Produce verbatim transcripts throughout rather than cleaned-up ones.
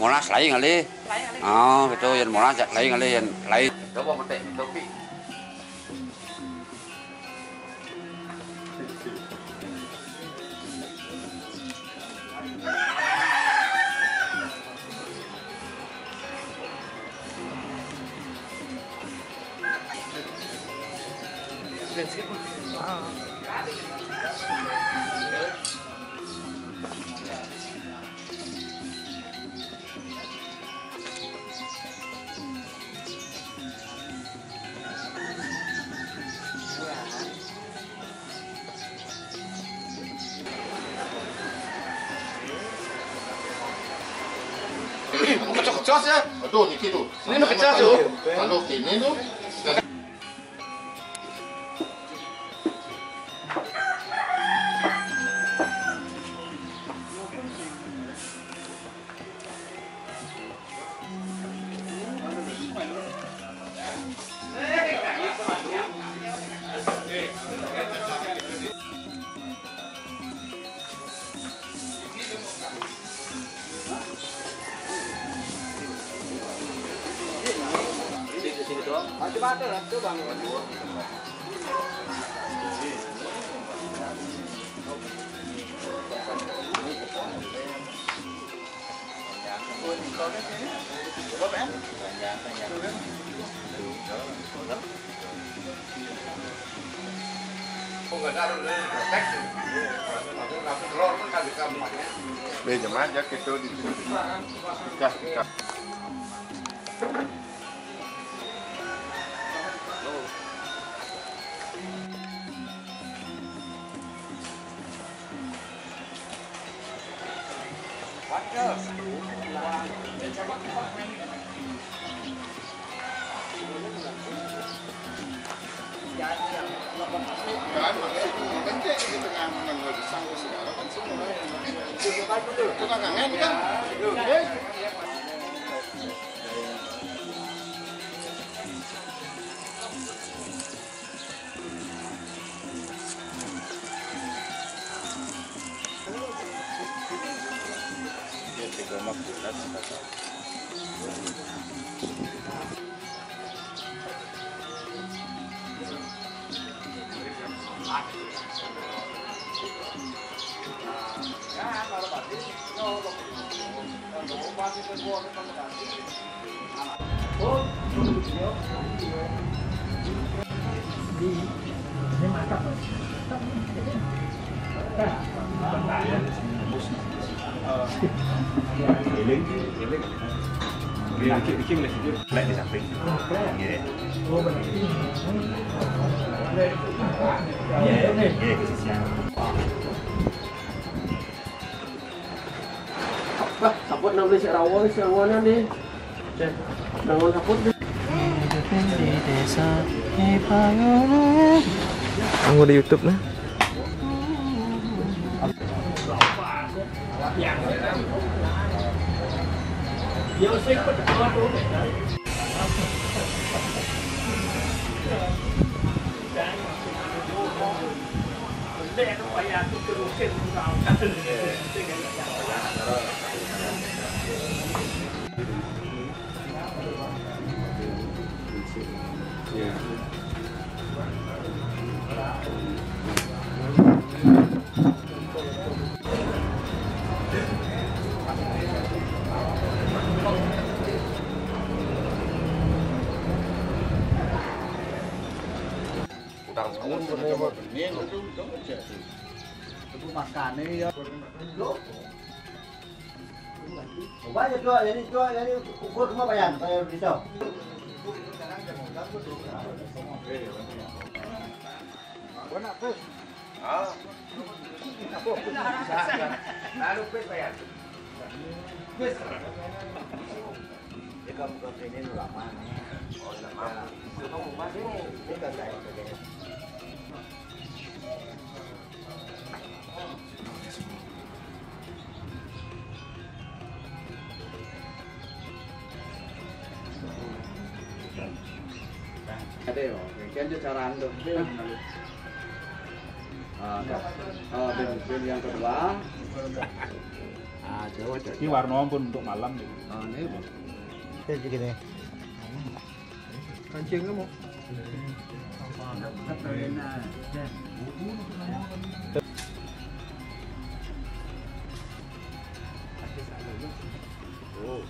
Monas lain kali. Oh, gitu, yang Monas lain kali, yang lain. Coba metik topi. Kecos-kecos ya. Aduh, niki tuh. Ini mah kecos tuh. Kalau ini tuh. Pinjam aja gitu di sini. Pecah, pecah. Eling, eling. Bikin, bikin, bikin. Lek di samping. Iya. Iya, iya, iya, iya. Bah, saput nang beli sik rawon, sik angonan deh. Cek, nang saput deh. Hidupin di desa, di Payuning. Anggo di YouTube nah. Utang setahun sudah coba benih itu, itu aja. Itu makane ya. Loh. Coba ya, coba, ini, coba, ini ukur semua, Pak Yan, Pak Yan Rizal. Ah. Lalu, Pak Yan. Ini kan bukan ini lama nih. Oh, lama. Ini kan saya pakai. Ada ya, kan dia cara anu. Ah, ben, ben yang kedua. Ah, jauh, jauh. Ini warna pun untuk malam nih. Ah, ini, Bang. Ini begini. Kancingnya mau. Oh.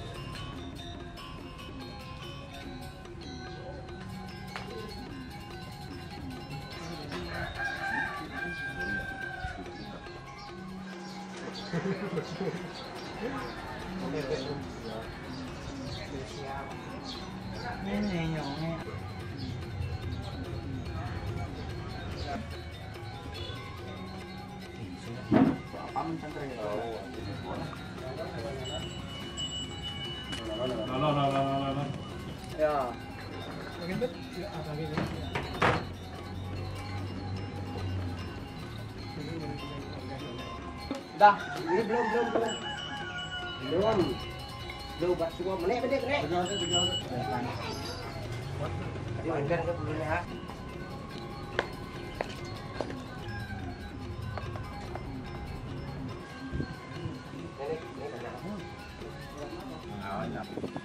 Ya. Dah, ini belum, belum, belum. Belum. Belum, buat semua. Menek, menek, menek. Tadi makan ke dulu ya. Menek, menek, menek. Nah, banyak.